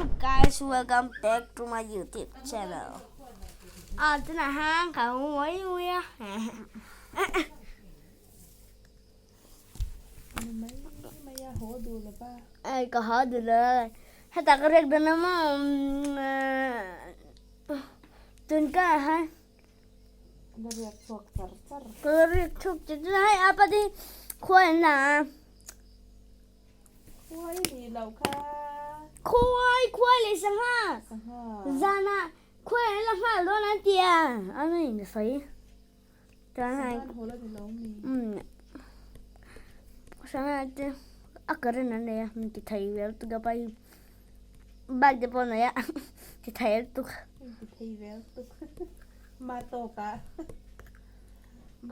up guys welcome back to my youtube channel à thế là hang cả muối muối á ai có hỏi được rồi hay ta có rek được mà tuần cái ha có rek chụp chỉ hay à bà đi khoai nè Khuai nih lo kha. Khuai khuai leh sangha. Sangha. Zanah khuai an la nghal dawn an ti a, an in sawi. Chuan hei. Sangha an hawl a ni lo mi. Umm sangha te a current an nei a min ti thei vel tuk a pai bike te pawh a nei a ti thei vel tuk. Min ti thei vel tuk. Ma tawk a.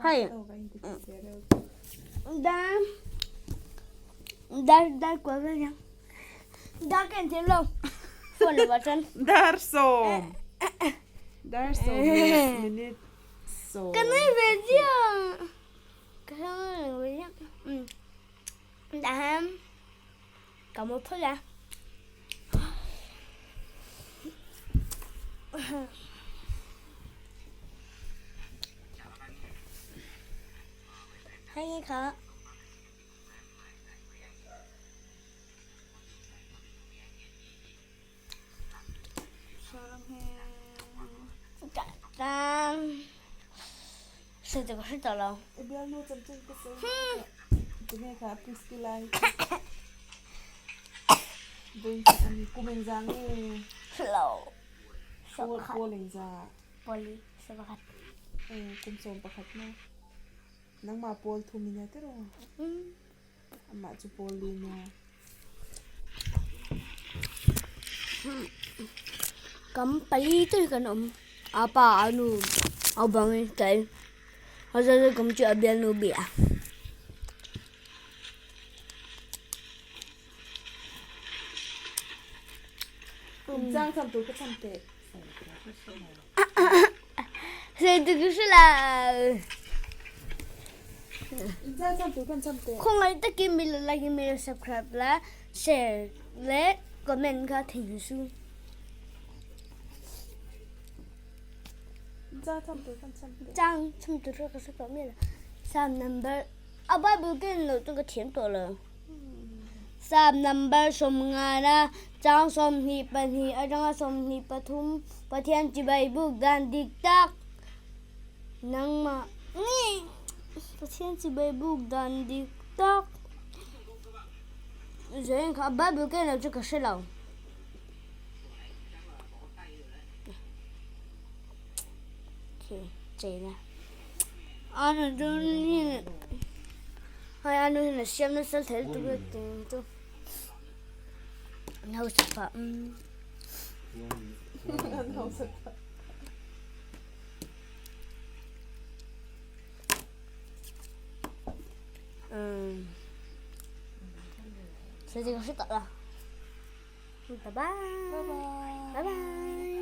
Hei dar dar dar kual vel hian dar ka inthim lo phone lo ah chuan dar sawm dar sawm leh minute sawm ka nui ve chiah ka nui ve chiah um tah hian ka mu phawt a. Hei kha Nangmah pawl thum in a ti rawh. Amah cu pawl li na. Kam pali tu hi kan um. A pa a nu a bang in kai. A zazu kam cu a bial nu bia. Cang cham tu ka cham te. Khawngaih takin mi le like mi le subscribe le share le comment kha thei su. Cang cham tu ka sa mi la. Psalm number a Bible ken lo chu ka thiam to lo. Psalm number 50 na Caang 22 atanga 23 Pathian chibai buk dan dik tak nangmah nih Pathian chibai buk dan dik tak Zein kha Bible ken lo cu ka hre lo. Okay, cei na. Anu dun hin hai anu hin siam na sal thel tu tu. An hausak phah. An hausak phah. Bye bye. Bye bye. Bye bye.